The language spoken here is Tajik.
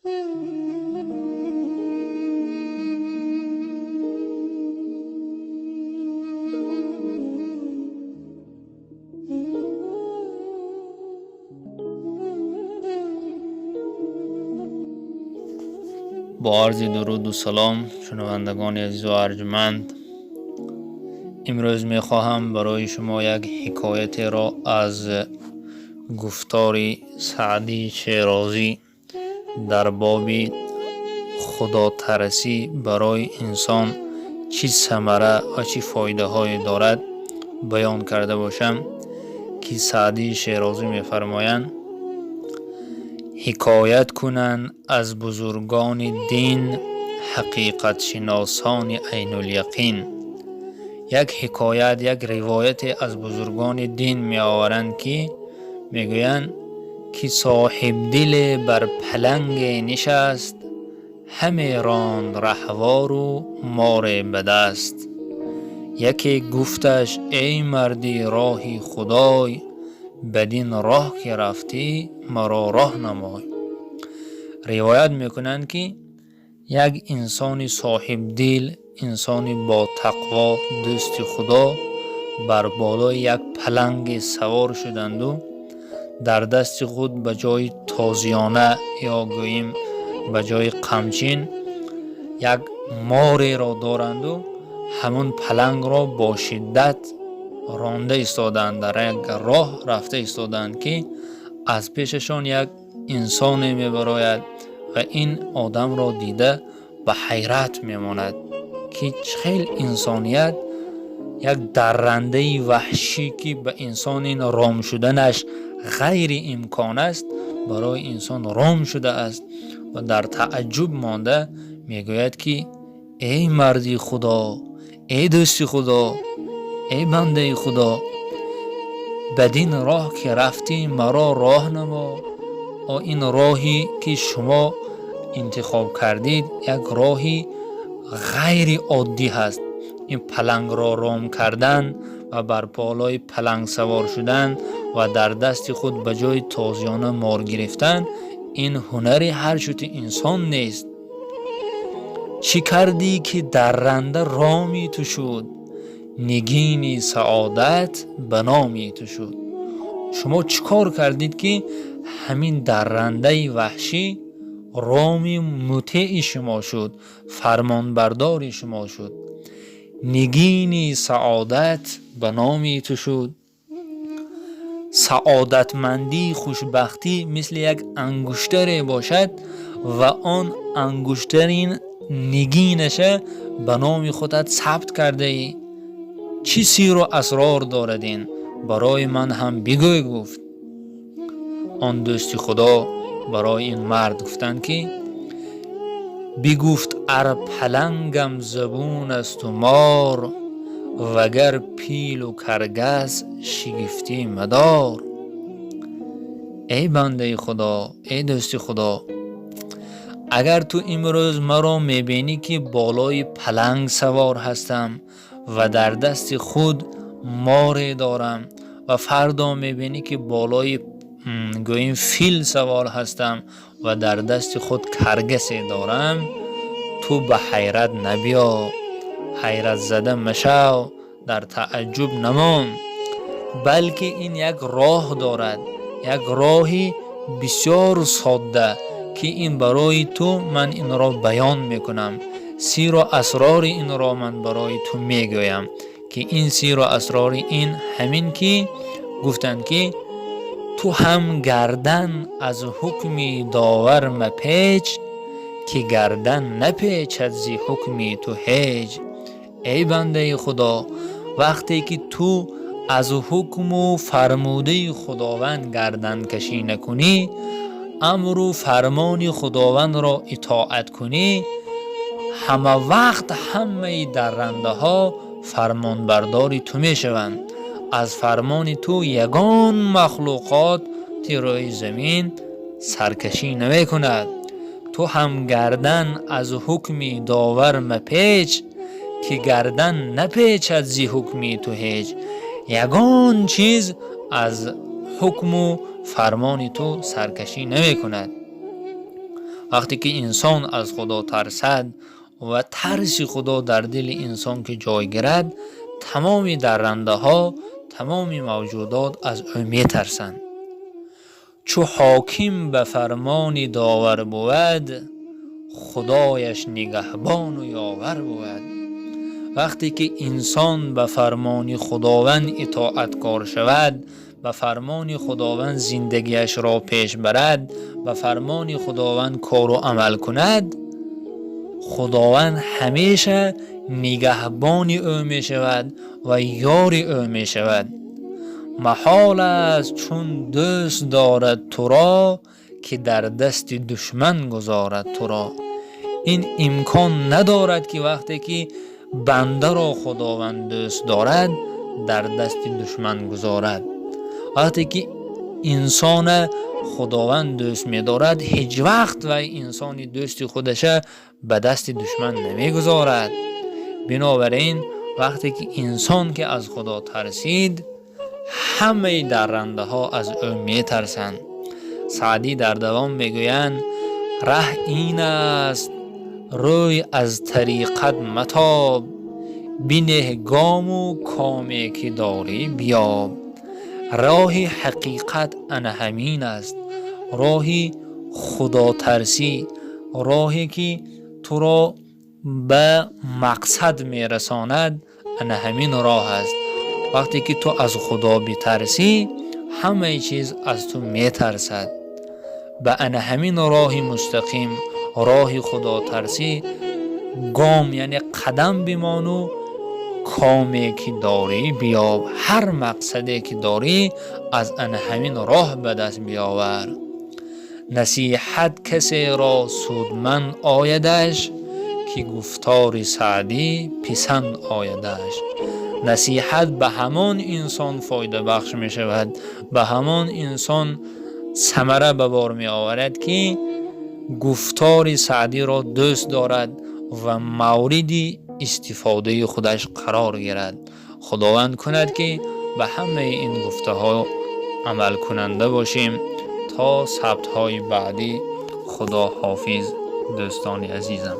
Бо арзи дуруду салом, шунавандагони азизу арҷманд, имрӯз мехоҳам барои шумо як ҳикоятеро аз гуфтори Саъдии Шерозӣ дар боби худотарсӣ барои инсон чӣ самара ва чӣ фоидаҳое дорад баён карда бошам, ки Саъдии Шерозӣ мефармоянд: ҳикоят кунанд аз бузургони дин, ҳақиқатшиносони айнуляқин. Як ҳикоят, як ривояте аз бузургони дин меоваранд, ки мегӯянд, ки соҳибдиле бар паланге нишаст, ҳаме ронд раҳвору море ба даст. Яке гуфташ: эй марди роҳи Худой, бадин роҳ ки рафтӣ, маро роҳ намой. Ривоят мекунанд, ки як инсони соҳибдил, инсони ботақво, дӯсти Худо бар болои як паланге савор шуданду дар дасти худ ба ҷои тозиёна ё гӯем ба ҷои қамчин як мореро доранду ҳамун палангро бо шиддат ронда истодаанд, дар як роҳ рафта истодаанд, ки аз пешашон як инсоне мебарояд ва ин одамро дида ба ҳайрат мемонад, ки чӣ хел инсоният як даррандаи ваҳшӣ, ки ба инсон ин ром шуданаш ғайриимкон аст, барои инсон ром шудааст, ва дар тааҷҷуб монда мегӯяд, ки эй марди Худо, эй дӯсти Худо, эй бандаи Худо, бадин роҳ ки рафтӣ, маро роҳ намо. О ин роҳе ки шумо интихоб кардед, як роҳи ғайриоддӣ ҳаст. Ин палангро ром кардан ва бар болои паланг савор шудан ва дар дасти худ ба ҷои тозиёна мор гирифтан, ин ҳунари ҳар чути инсон нест. Чӣ кардӣ, ки дарранда роми ту шуд, нигини саодат ба номи ту шуд? Шумо чӣ кор кардед, ки ҳамин даррандаи ваҳшӣ роми мутеи шумо шуд, фармонбардори шумо шуд? Нигини саодат ба номи ту шуд. Саодатмандӣ, хушбахтӣ мисли як ангуштаре бошад ва он ангуштарин нигинаша ба номи худат сабт кардаӣ. Чӣ сиру асрор дорад ин? Барои ман ҳам бигӯй, гуфт. Он дӯсти Худо барои ин мард гуфтанд, ки бигуфт: ар палангам забун асту мор, вагар пилу каргас шигифтӣ мадор. Эй бандаи Худо, эй дӯсти Худо, агар ту имрӯз маро мебинӣ, ки болои паланг савор ҳастам ва дар дасти худ море дорам, ва фардо мебинӣ, ки болои гӯем фил савор ҳастам ва дар дасти худ каргасе дорам, ту ба ҳайрат набиё, ҳайратзада машав, дар тааҷҷуб намон, балки ин як роҳ дорад, як роҳи бисёр содда, ки ин барои ту ман инро баён мекунам. Сиру асрори инро ман барои ту мегӯям, ки ин сиру асрори ин ҳамин ки гуфтанд, ки ту ҳам гардан аз ҳукми довар мапеч, ки гардан напечад зи ҳукми ту ҳеҷ. Эй бандаи Худо, вақте ки ту аз ҳукму фармудаи Худованд гарданкашӣ накунӣ, амру фармони Худовандро итоат кунӣ, ҳама вақт ҳамаи даррандаҳо фармонбардори ту мешаванд. Аз фармони ту ягон махлуқоти рӯи замин саркашӣ намекунад. Ту ҳам гардан аз ҳукми довар мапеч, ки гардан напечад зи ҳукми ту ҳеҷ. Ягон чиз аз ҳукму фармони ту саркашӣ намекунад. Вақте ки инсон аз Худо тарсад ва тарси Худо дар дили инсон ки ҷой гирад, тамоми даррандаҳо, тамоми мавҷудот аз ӯ метарсанд. Чу ҳоким ба фармони довар бувад, Худояш нигаҳбону ёвар бувад. Вақте ки инсон ба фармони Худованд итоаткор шавад, ба фармони Худованд зиндагиашро пеш барад, ба фармони Худованд кору амал кунад, Худованд ҳамеша нигаҳбони ӯ мешавад ва ёри ӯ мешавад. Маҳол аст, чун дӯст дорад туро, ки дар дасти душман гузорад туро. Ин имкон надорад, ки вақте ки бандаро Худованд дӯст дорад, дар дасти душман гузорад. Вақте ки инсона Худованд дӯст медорад, ҳеҷ вақт вай инсони дӯсти худаша ба дасти душман намегузорад. Бинобар ин, вақте ки инсон ки аз Худо тарсид, ҳамаи даррандаҳо аз ӯ метарсанд. Саъдӣ дар давом мегӯянд: раҳ ин аст, рӯй аз тариқат матоб, бинеҳ гому коме ки дорӣ биёб. Роҳи ҳақиқат ана ҳамин аст, роҳи худотарсӣ, роҳе ки туро ба мақсад мерасонад, ана ҳамин роҳ аст. Вақте ки ту аз Худо битарсӣ, ҳамаи чиз аз ту метарсад. Ба ана ҳамин роҳи мустақим, роҳи худотарсӣ, гом, яъне қадам бимону коме ки дорӣ биёб. Ҳар мақсаде ки дорӣ, аз ана ҳамин роҳ ба даст биёвар. Насиҳат касеро судманд оядаш, ки гуфтори Саъдӣ писанд оядаш. Насиҳат ба ҳамон инсон фоидабахш мешавад, ба ҳамон инсон самара ба бор меоварад, ки гуфтори Саъдиро дӯст дорад ва мавриди истифодаи худаш қарор гирад. Худованд кунад, ки ба ҳамаи ин гуфтаҳо амалкунанда бошем. То сабтҳои баъдӣ, Худо ҳофиз, дӯстони азизам.